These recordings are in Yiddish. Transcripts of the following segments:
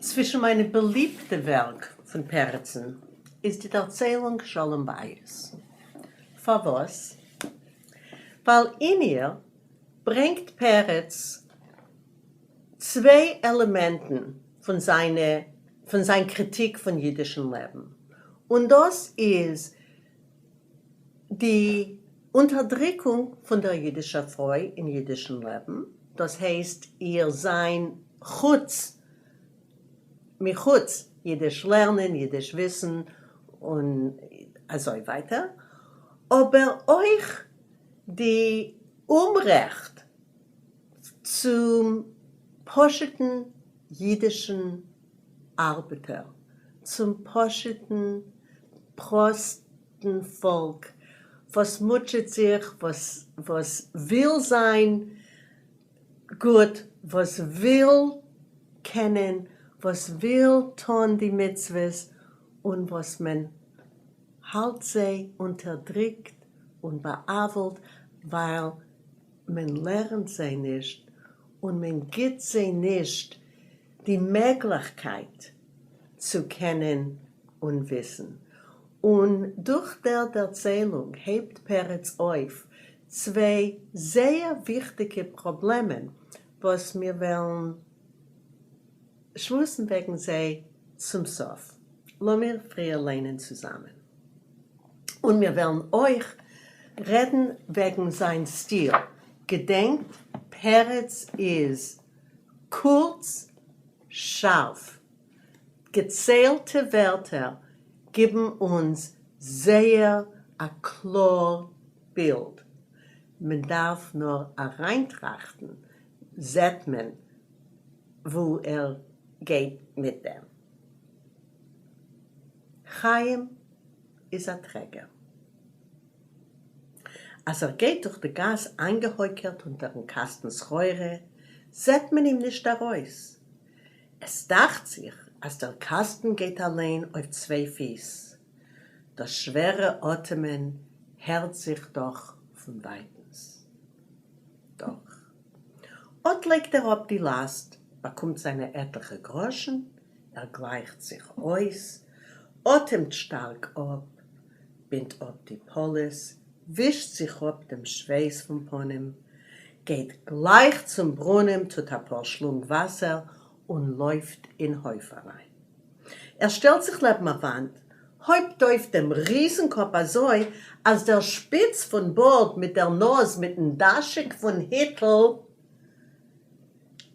צווישן מיינע באליבטע ווערק פון פרצן איז די דערציילונג שלום בית. פארוואס? ווייל אין איר ברענגט פרץ צוויי עלעמענטן פון זיינע פון זיין קריטיק פון אידישן לעבן, און דאס איז די אונטערדריקונג פון דער אידישער פרוי אין אידישן לעבן, דאס הייסט איר זיין חוץ מחוץ אידיש לערנען, אידיש וויסן און אזוי ווייטער, אבער אויך די אומרעכט צום פשוט'ן אידישן ארבעטער, צום פשוט'ן פראסטן פאלק וואס מוטשעט זיך, וואס וואס וויל זיין גוט, וואס וויל קענען, וואס וויל טון די מצוות, און וואס מען האלט זיי אונטערדריקט און בא'עוול'ט ווייל מען לערנט זיי נישט און מען גיט זיי נישט די מעגליכקייט צו קענען און וויסן. און דורך דער דערציילונג הייבט פרץ אויף צוויי זייער וויכטיגע פראבלעמען וואס מיר וועלן שמועסן וועגן זיי צום סוף. לאמיר פריער ליינען צוזאמען. און מיר וועלן אויך רעדן וועגן זיין סטיל. געדענקט, פרץ איז קורץ, שארף. געציילטע ווערטער גיבן אונז זייער א קלאר בילד. מען דארף נאר אריינטראכטן זעט מען וואו ער גייט מיט דעם. חיים איז א טרעגער. אז ער גייט דורך די גאס איינגעהויקערט אונטערן קאסטן סחורה, זעט מען אים נישט ארויס. עס דאכט זיך אז דער קאסטן גייט אליין אויף צוויי פיס. דאס שווערע אטעמען הערט זיך דאך פון ווייטנס. דאך. אט לייגט ער אפ די לאסט, באקומט זיינע עטליכע גראשן, ער גלייכט זיך אויס, אטעמט שטארק אפ, בינדט אפ די פאלעס, ווישט זיך אפ דעם שווייס פון פנים, גייט גלייך צום ברונעם טוט א פאר שלונג וואסער און לויפט אין הויף אריין. ער שטעלט זיך לעבן א וואנט, הויבט אויף דעם ריזן קאפ אזוי אז דער שפיץ פון בארד מיט דער נאז מיטן דאשיק פון היטל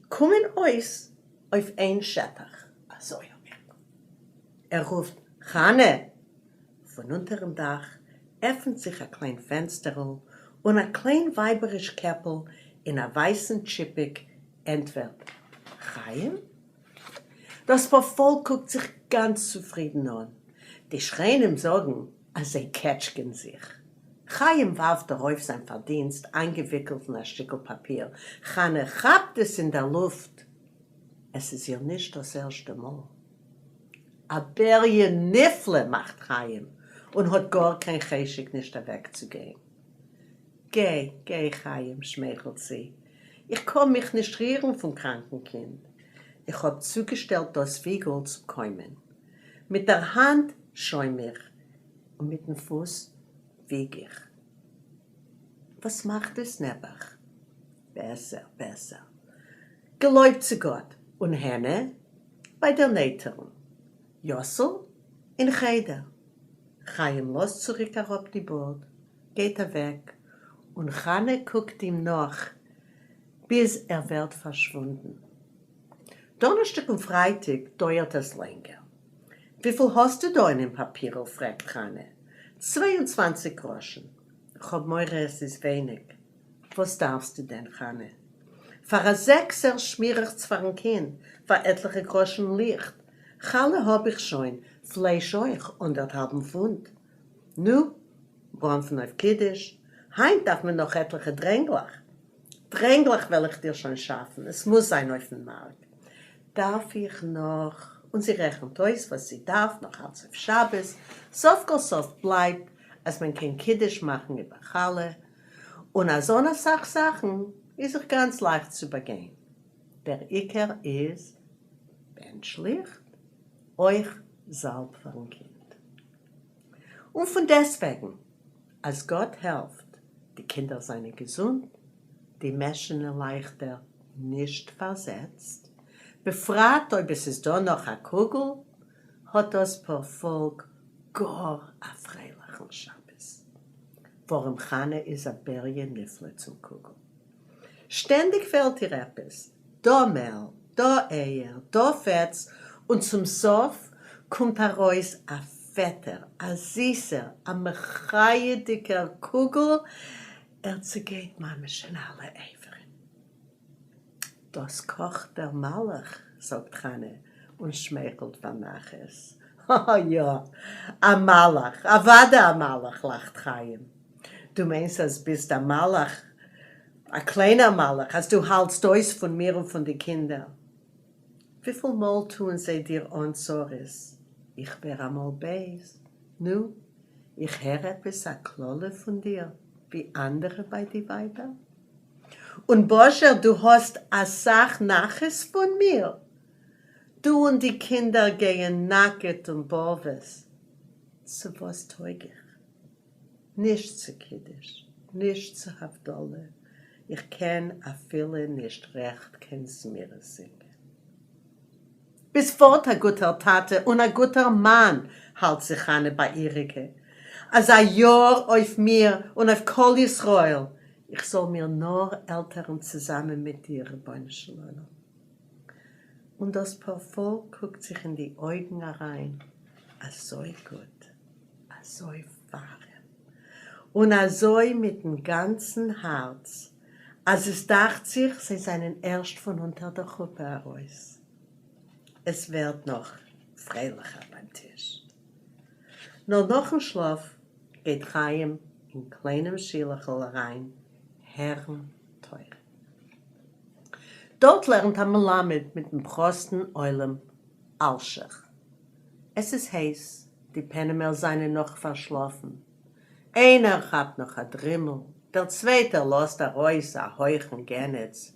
קומען אויס אויף איין שטח. אזוי הויך. ער רופט, חנה! פון אונטערן דאך עפנט זיך א קליין פענסטערל און א קליין ווייבעריש קעפל אין א ווייסן טשיפּיק ענטפערט, חיים? דאס פארפאלק קוקט זיך גאנץ צופרידן אן. די שכנים זאגן אז זיי קעטשקען זיך. חיים ווארפט ארויף זיין פארדינסט איינגעוויקלט אין א שטיקל פאפיר. חנה כאפט עס אין דער לופט. עס איז איר נישט דאס ערשטע מאל. א בריה נפלא מאכט חיים און האט גאר קיין חשק נישט אוועקצוגיין. גיי, גיי חיים, שמייכלט זי, איך קאָן מיך נישט רירן פון קראַנקן קינד. איך האָב צוגעשטעלט דאָס וויגל צום קוימען. מיט דער האַנט שוים איך און מיטן פוס וויג איך. וואָס מאַכט עס, נעבעך? בעסער, בעסער. געלויבט צו גאָט! און הענע? ביי דער נייטערן. יאָסל? אין חדר. חיים לאָזט צוריק אַראָפּ די באָרד. גייט אוועק, און חנה קוקט אים נאך ביז ער ווערט פארשוואונדן. דאנערשטאג און פרייטאג דויערט עס לענגער. וויפיל האסטו דא אינעם פאפירל? פרעגט חנה. 22 גראשן. כ'האב מורא עס איז ווייניג. וואס דארפסטו דען חנה? פאר א זעקסער שמירעכץ פארן קינד, פאר עטליכע גראשן ליכט. חלה האב איך שוין, פלייש אויך, אנדערטהאלבן פונט. נו, בראנפן אויף קידוש, היינט דארף מען נאך עטליכע דרענגלעך. דרענגלעך וועל איך דיר שוין שאפן, עס מוז זיין אויפן מארק. דארף איך נאך, און זי רעכנט אויס וואס זי דארף נאך אלץ אויף שבת, סוף כל סוף בלייבט אז מען קען קידוש מאכן איבער חלה, און אז אן אסאך זאכן איז זיך גאנץ לייכט צו באגיין. דער עיקר איז בענטשן. בענטש ליכט, אויך זאלב פארן קינד. און פון דעסטוועגן אז גאט העלפט די קינדער זענען געזונט, די מעשענע לייכטער נישט פארזעצט, בפרט אויב עס איז דא נאך א קוגל, האט דאס פארפאלק גאר א פרייליכן שבת. ווארום חנה איז א בריה נפלא צום קוגל. שטענדיג פעלט איר עפעס, דא מעל, דא אייער, דא פעטס, און צום סוף קומט ארויס א פעטער, א זיסער, א מחיה'דיגער קוגל, ער צעגייט ממש אין אלע אברים. דאס קאכט דער מלאך, זאגט חנה און שמייכלט פאר נחת. הא יא, א מלאך, אוודאי א מלאך, לאכט חיים. דו מיינסט אז ביסט א מלאך, א קליינער מלאך, אז דו האלטסט אויס פון מיר און פון די קינדער? וויפיל מאל טוען זיי דיר אן צרות? איך ווער אמאל בייז, נו, איך הער עפעס א קללה פון דיר ווי אנדערע ביי די ווייבער? און באשר דו האסט אסאך נחת פון מיר, דו און די קינדער גייען נאקעט און בארוועס, צו וואס טויג איך? נישט צו קידוש, נישט צו הבדלה, איך קען אפילו נישט רעכט קיין זמירות זינגען. ביסט פארט א גוטער טאטע און א גוטער מאן, האלט זיך חנה ביי איריגע, אזא יאר אויף מיר און אויף כל ישראל, איך זאל מיר נאר עלטערן צוזאמען מיט דיר רבונו של עולם. און דאס פארפאלק קוקט זיך אין די אויגן אריין, אזוי גוט, אזוי ווארעם, און אזוי מיטן גאנצן הארץ, אז עס דאכט זיך זיי זענען ערשט פון אונטער דער חופה ארויס. עס ווערט נאך פרייליכער ביים טיש. נאר נאכן שלאף גייט חיים אין קליינעם שילעכל אריין הערן תורה. דארט לערנט א מלמד מיטן פראסטן עולם אלשיך. עס איז הייס, די פענעמער זענען נאך פארשלאפן, איינער כאפט נאך א דרימל, דער צווייטער לאזט ארויס א הויכן גענעץ,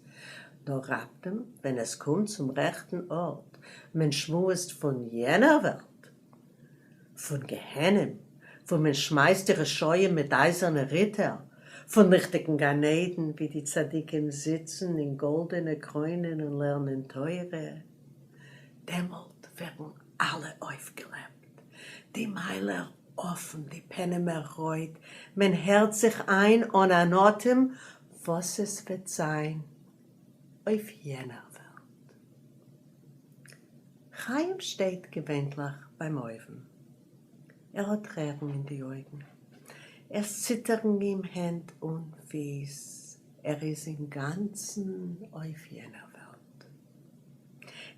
נאר ראפטם ווען עס קומט צום רעכטן ארט, מען שמועסט פון יענער וועלט, פון גיהנום, וואו מען שמייסט די רשעים מיט אייזערנע ריטער, פון ליכטיגן גן עדן, ווי די צדיקים זיצן אין גאלדענע קרוינען און לערנען תורה, דעמאלט ווערן אלע אויפגעלעבט, די מיילער אפן, די פענעמער רויט, מען הערט זיך איין אן אן אטעם וואס עס וועט זיין אויף יענער וועלט. חיים שטייט געווענטליך ביים אויוון, ער האט טרערן אין די אויגן, עס ציטערן אים הענט און פיס, ער איז אינגאנצן אויף יענער וועלט.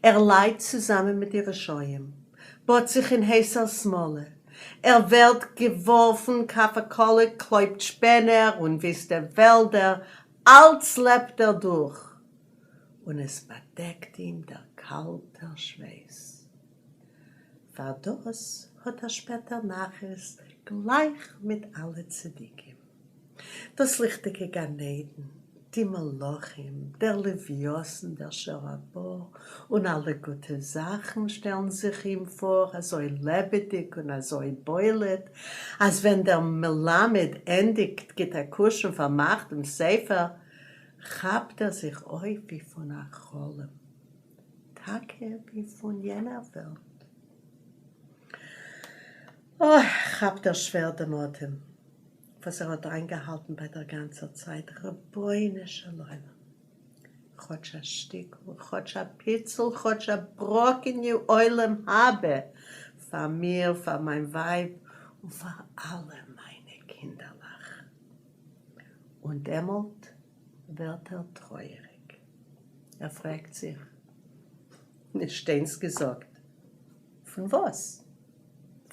ער ליידט צוזאמען מיט די רשעים, באדט זיך אין הייסער סמאלע, ער ווערט געווארפן כף הקלע, קלויבט שפענער און וויסטע וועלדער, אלץ לעבט ער דורך, און עס באדעקט אים דער קאלטער שווייס. פאר דאס האט ער שפעטער נחת גלייך מיט אלע צדיקים. דאס ליכטיגע גן עדן, די מלאכים, דער לוויתן, דער שור הבר, און אלע גוטע זאכן שטעלן זיך אים פאר אזוי לעבעדיג און אזוי בולט, אז ווען דער מלמד ענדיגט, גיט א קוש און פארמאכט דעם ספר, כאפט ער זיך אויף ווי פון א חלום, טאקע ווי פון יענער וועלט. אוי, כאפט ער שווער דעם אטעם וואס ער האט איינגעהאלטן ביי דער גאנצער צייט, רבונו של עולם, כאטש א שטיקל, כאטש א פיצל, כאטש א בראקעניו עולם הבא פאר מיר, פאר מיין ווייב, און פאר אלע מיינע קינדערלעך. און דעמאלט ווערט ער טרויעריג. ער פרעגט זיך, נישט איינס געזאגט, פון וואס?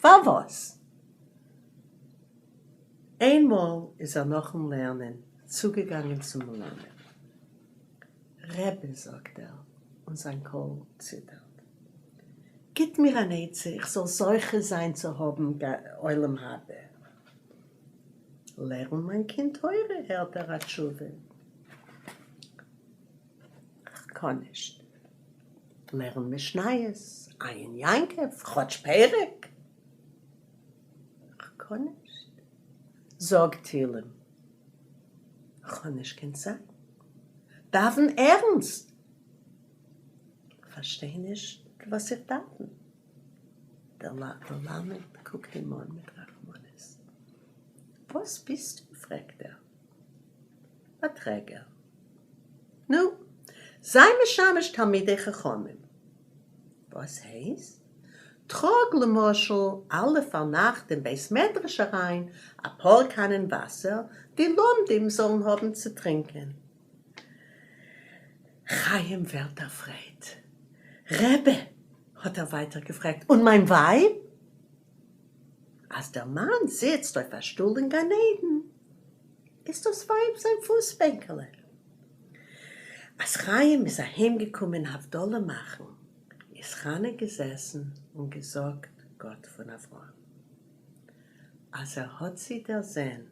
פארוואס? איינמאל איז ער נאכן לערנען צוגעגאנגען צום מלמד. רבי, זאגט ער, און זיין קול ציטערט, גיט מיר אן עצה איך זאל זוכה זיין צו האבן עולם הבא. לערן מיין קינד תורה, הערט ער א תשובה. כ'קאן נישט. לערן משניות, עין יעקב, כאטש פרק. כ'קען נישט. זאג תהילים. כ'האב נישט קיין צייט. דאווען ערנסט. כ'פארשטיי נישט וואס איך דאווען. דער מלמד קוקט אים אן מיט רחמנות. וואס ביסטו? פרעגט ער. א טרעגער. נו, זיי משמש תלמידי חכמים. וואס הייסט? טראג למשל אלע פארנאכט אין בית מדרש אריין אפאר קאנען וואסער די לומדים זאלן האבן צו טרינקען. חיים ווערט דערפרייט. רבי, האט ער ווייטער געפרעגט, און מיין ווייב? אז דער מאן זיצט אויף א שטול אין גן עדן, איז דאס ווייב זיין פוס בענקעלע. אז חיים איז אהיים געקומען הבדלה מאכן, איז חנה געזעסן און געזאגט גאט פון אברהם. אז ער האט זי דערזען,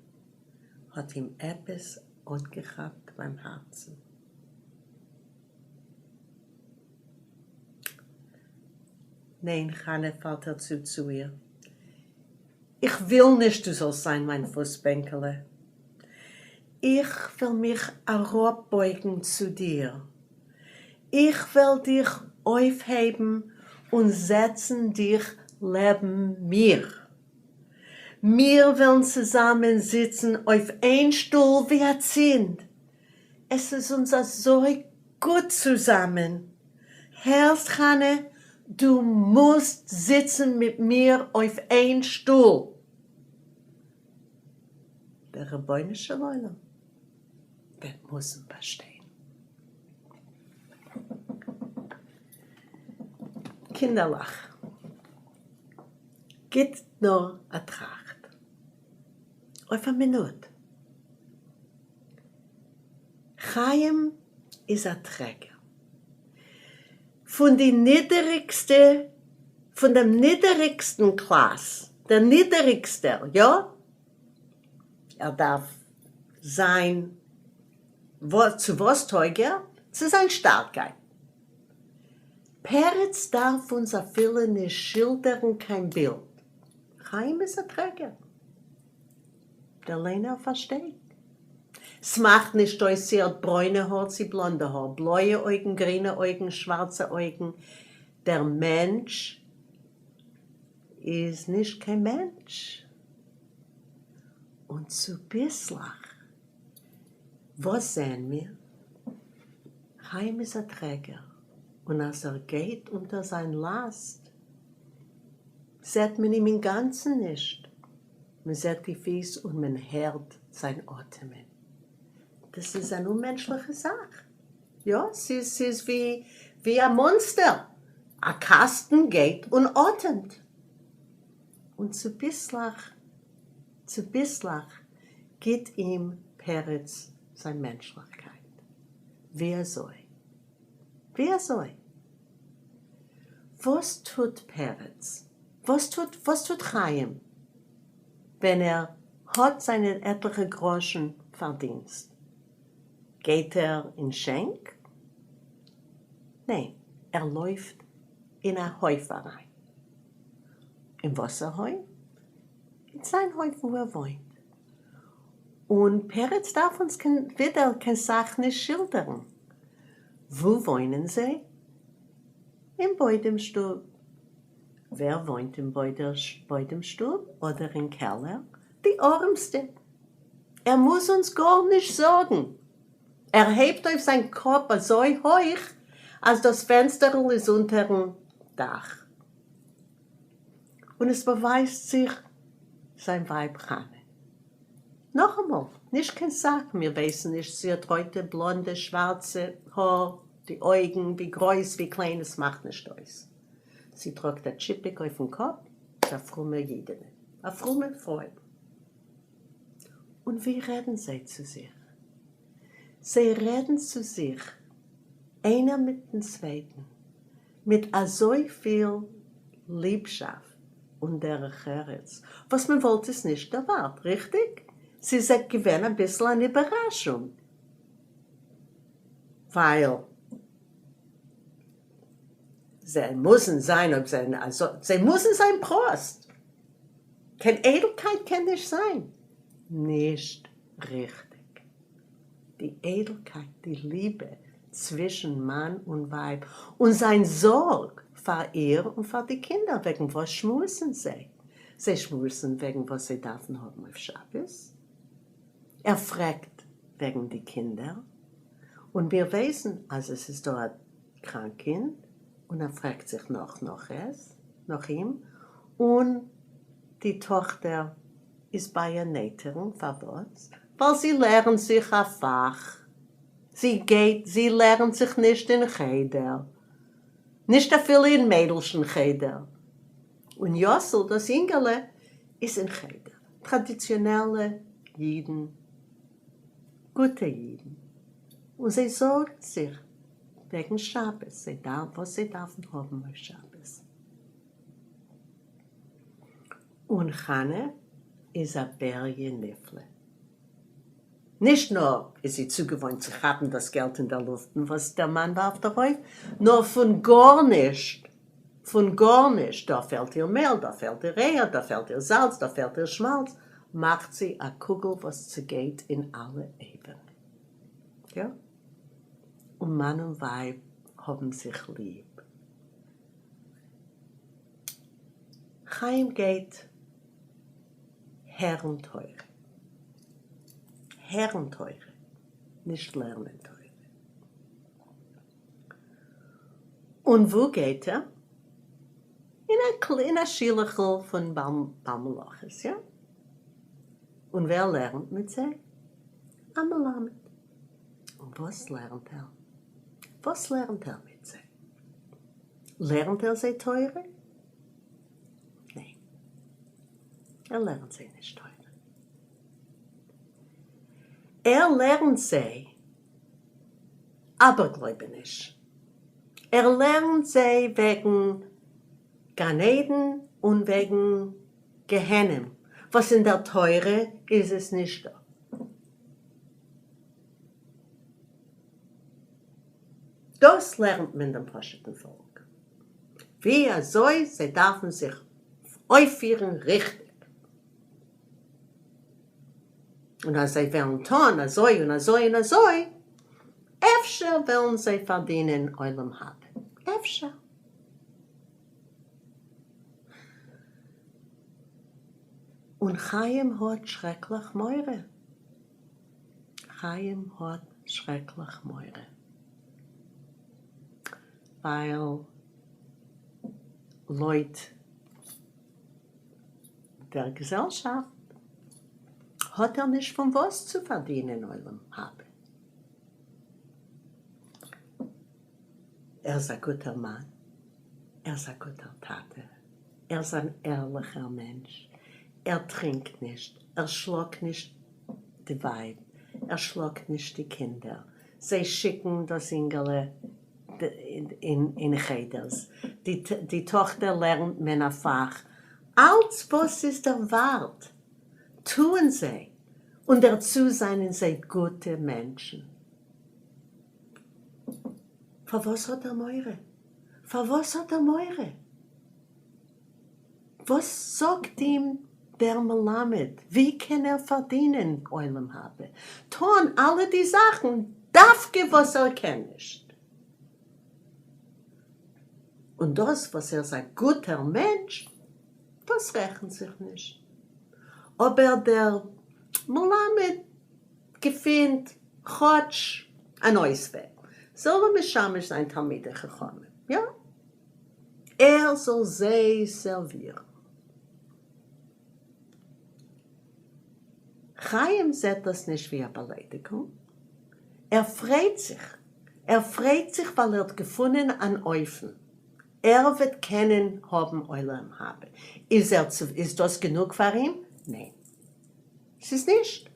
האט אים עפעס אנגעכאפט ביים הארצן. ניין, חנה, פאלט ער צו צו איר, איך וויל נישט דו זאלסט זיין מיין פוס-בענקעלע. איך וועל מיך אראפבויגן צו דיר. איך וועל דיך אויפהייבן און זעצן דיך לעבן מיר. מיר וועלן צוזאמען זיצן אויף איין שטול ווי אצינד. עס איז אונז אזוי גוט צוזאמען. הערסט חנה, דו מוזט זיצן מיט מיר אויף איין שטול. דער רבונו של עולם וועט מוזן באשטיין. קינדערלעך, גיט נאר א טראכט אויף א מינוט. חיים איז א טרעגער. פון די נידעריגסטע, פון דעם נידעריגסטן קלאס, דער נידעריגסטער, יא? ער דארף זיין, צו וואס טויג ער? צו זיין שטארקייט. פרץ דארף אונז אפילו נישט שילדערן קיין בילד. חיים איז א טרעגער. דער ליינער פארשטייט. ס'מאכט נישט אויס צו ער האט ברוינע האר צו בלאנדע האר, בלויע אויגן, גרינע אויגן, שווארצע אויגן, דער מענטש איז נישט קיין מענטש. און צוביסלעך וואס זעען מיר? חיים איז א טרעגער, און אז ער גייט אונטער זיין לאסט זעט מען אים אינגאנצן נישט, מען זעט די פיס און מען הערט זיין אטעמען. דאס איז אן אוממענטשליכע זאך. יא, ס'איז ס'איז ווי ווי א מאנסטער. א קאסטן גייט און אטעמט. און צוביסלעך צוביסלעך גיט אים פרץ זיין מענטשליכקייט. ווי אזוי? ווי אזוי? וואס טוט פרץ? וואס טוט וואס טוט חיים ווען ער האט זיינע עטליכע גראשן פארדינסט? גייט ער אין שענק? ניין, ער לויפט אין א הויף אריין. אין וואסער הויף? אין זיין הויף וואו ער וואוינט. און פרץ דארף אונז קיין ווידער קיין סך נישט שילדערן. וואו וואוינען זיי? אין בוידעם שטוב. ווער וואוינט אין בוידעם שטוב אדער אין קעלער? די ארעמסטע. ער מוז אונז גארנישט זאגן. ער הייבט אויף זיין קאפ אזוי הויך אז דאס פענסטערל איז אונטערן דאך. און עס באווייזט זיך זיין ווייב חנה. נאכאמאל, נישט קיין סך, מיר ווייסן נישט צו זי האט רויטע, בלאנדע, שווארצע האר, די אויגן, ווי גרויס, ווי קליין, עס מאכט נישט אויס. זי טראגט א טשיפּיק אויפן קאפ, איז א פרומע אידענע, א פרומע פרוי. און ווי רעדן זיי צו זיך? זיי רעדן צו זיך איינער מיטן צווייטן מיט אזויפיל ליבשאפט און דרך ארץ וואס מען וואלט עס נישט ערווארט, ריכטיג? ס'איז געווען אביסל אן איבערראשונג, ווייל. זיי מוזן זיין אויב זיי זיי מוזן זיין פראסט. קיין איידלקייט קען נישט זיין נישט ריכטיג. די איידלקייט, די ליבע צווישן מאן און ווייב, און זיין זארג פאר איר און פאר די קינדער, וועגן וואס שמועסן זיי? זיי שמועסן וועגן וואס זיי דארפן האבן אויף שבת. ער פרעגט וועגן די קינדער, און מיר ווייסן אז עס איז דא א קראנק קינד, און ער פרעגט זיך נאך נאך עס, נאך אים, און די טאכטער איז ביי א נייטערין, פארוואס? ווייל זי לערנט זיך א פאך, זי גייט, זי לערנט זיך נישט אין חדר, נישט אפילו אין מיידלשן חדר, און יאסל דאס אינגעלע איז אין חדר, טראדיציאנעלע אידן, גוטע אידן, און זיי זארגן זיך וועגן שבת, זיי דארף וואס זיי דארפן האבן אויף שבת. און חנה איז א בריה נפלא. נישט נאר איז זי צוגעוואוינט צו כאפן דאס געלט אין דער לופטן וואס דער מאן ווארפט ארויף, נאר פון גארנישט, פון גארנישט, דא פעלט איר מעל, דא פעלט איר אייער, דא פעלט איר זאלץ, דא פעלט איר שמאלץ, מאכט זי א קוגל וואס צעגייט אין אלע אברים. יא. און מאן און ווייב האבן זיך ליב. חיים גייט הערן תורה. הערן תורה, נישט לערנען תורה. און וואו גייט ער? אין א אין א שילעכל פון בעל מלאכות, יא? און ווער לערנט מיט זיי? א מלמד. און וואס לערנט ער? וואס לערנט ער מיט זיי? לערנט ער זיי תורה? ניין, ער לערנט זיי נישט תורה. ער לערנט זיי אבערגלויבעניש. ער לערנט זיי וועגן גן עדן און וועגן גיהנום, וואס אין דער תורה איז עס נישטא. דאס לערנט מען דעם פשוט'ן פאלק, ווי אזוי זיי דארפן זיך אויפפירן ריכטיג, און אז זיי וועלן טון אזוי און אזוי און אזוי, אפשר וועלן זיי פארדינען עולם הבא, אפשר. און חיים האט שרעקליך מורא. חיים האט שרעקליך מורא. ווייל לויט דער געזעלשאפט האט ער נישט פון וואס צו פארדינען עולם הבא. ער איז א גוטער מאן, ער איז א גוטער טאטע, ער איז אן ערליכער מענטש, ער טרינקט נישט, ער שלאגט נישט די ווייב, ער שלאגט נישט די קינדער, זיי שיקן דאס אינגעלע אין חדר'ס, די טאכטער לערנט מען א פאך, אלץ וואס איז דערווארט טוען זיי, און דערצו זענען זיי גוטע מענטשן. פארוואס האט ער מורא? פארוואס האט ער מורא? וואס זאגט אים דער מלמד? ווי קען ער פארדינען עולם הבא? טון אלע די זאכן דווקא וואס ער קען נישט. און דאס וואס ער איז א גוטער מענטש, דאס רעכנט זיך נישט. אבער דער מלמד געפינט כאטש אן אויסוועג, זאל ער משמש זיין תלמידי חכמים, יא, ער זאל זיי סערווירן. חיים זעט דאס נישט ווי א באליידיגונג, ער פרייט זיך, ער פרייט זיך ווייל ער האט געפונען אן אופן, ער וועט קענען האבן עולם הבא. איז ער איז דאס גענוג פאר אים? ניין. ס'איז נישט.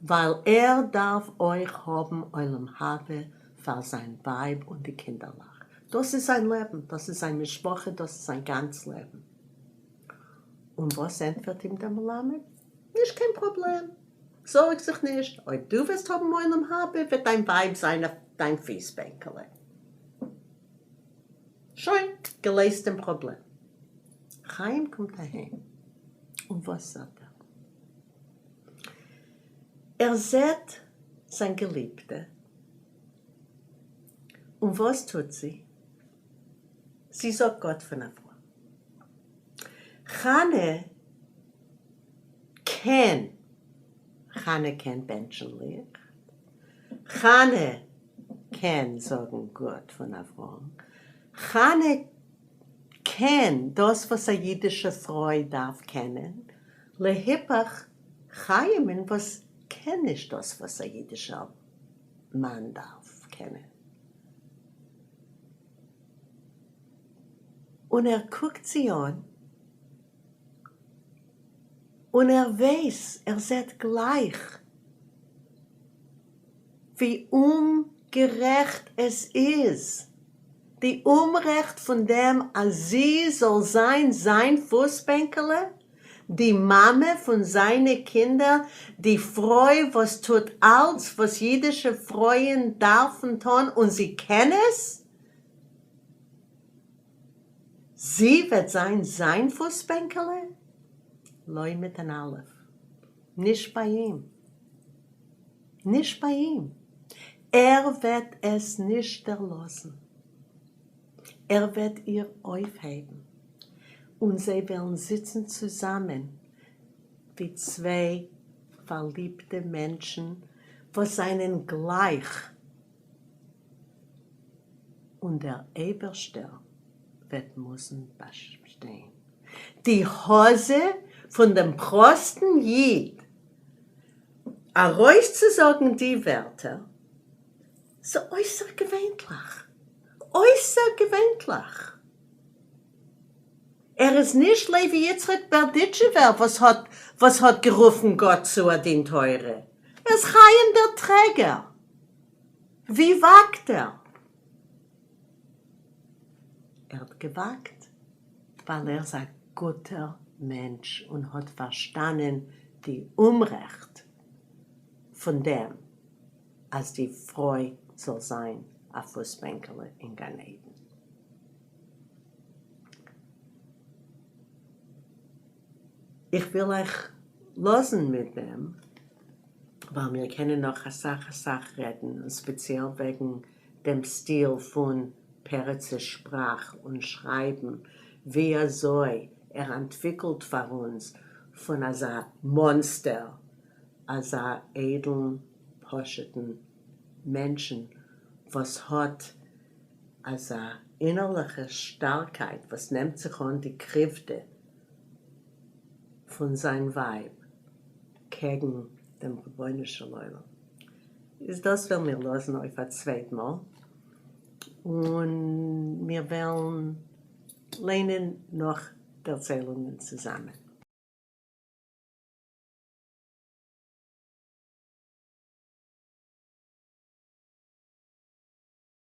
ווייל ער דארף אויך האבן עולם הבא פאר זיין ווייב און די קינדערלעך. דאס איז זיין לעבן, דאס איז זיין משפחה, דאס איז זיין גאנץ לעבן. און וואס ענטפערט אים דער מלמד? נישט קיין פראבלעם, זארג זיך נישט, אויב דו וועסט האבן עולם הבא וועט דיין ווייב זיין אויף דיין פיס בענקעלע. שוין, געלעזט דעם פראבלעם. חיים קומט אהיים, און וואס זעט ער? ער זעט זיין געליבטע, און וואס טוט זי? זי זאגט גאט פון אברהם. חנה קען, חנה קען בענטשן ליכט, חנה קען זאגן גאט פון אברהם, חנה קען דאס וואס א אידישע פרוי דארף קענען, להיפך חיים'ן וואס קען נישט דאס וואס א אידישער מאן דארף קענען. און ער קוקט זי אן, און ער ווייס, ער זעט גלייך ווי אומגערעכט עס איז, די אומרעכט פון דעם אז זי זאל זיין זיין פוס-בענקעלע, די מאמע פון זיינע קינדער, די פרוי וואס טוט אלץ וואס אידישע פרויען דארפן טון און זי קען עס, זי וועט זיין זיין פוס-בענקעלע? לא מיט אן אלף. נישט ביי אים. נישט ביי אים. ער וועט עס נישט דערלאזן. ער וועט איר אויפהייבן, און זיי וועלן זיצן צוזאמען ווי צוויי פארליבטע מענטשן וואס זענען גלייך, און דער אייבערשטער וועט מוזן באשטיין די העזה פון דעם פראסטן איד ארויסצוזאגן די ווערטער. ס'אויסערגעווענטליך! אויסערגעווענטליך! ער איז נישט לוי יצחק בערדיטשעווער וואס האט וואס האט גערופן גאט צו א דין תורה, ער איז חיים דער טרעגער! ווי וואגט ער? ער האט געוואגט ווייל ער איז א גוטער מענטש און האט פארשטאנען די אומרעכט פון דעם אז די פרוי זאל זיין א פוס בענקעלע אין גן עדן. איך וויל אייך לאזן מיט דעם, ווייל מיר קענען נאך אסאך אסאך רעדן, און ספעציעל וועגן דעם סטיל פון פרצ'ס שפראך און שרייבן, ווי אזוי ער אנטוויקלט פאר אונז פון אזא מאנסטער אזא איידלן פשוט'ן מענטשן וואס האט אזא אינערליכע שטארקייט וואס נעמט זיך אן די קריוודע פון זיין ווייב קעגן דעם רבונו של עולם, איז דאס וועלן מיר לאזן אויף א צווייט מאל, און מיר וועלן ליינען נאך דערציילונגען צוזאמען.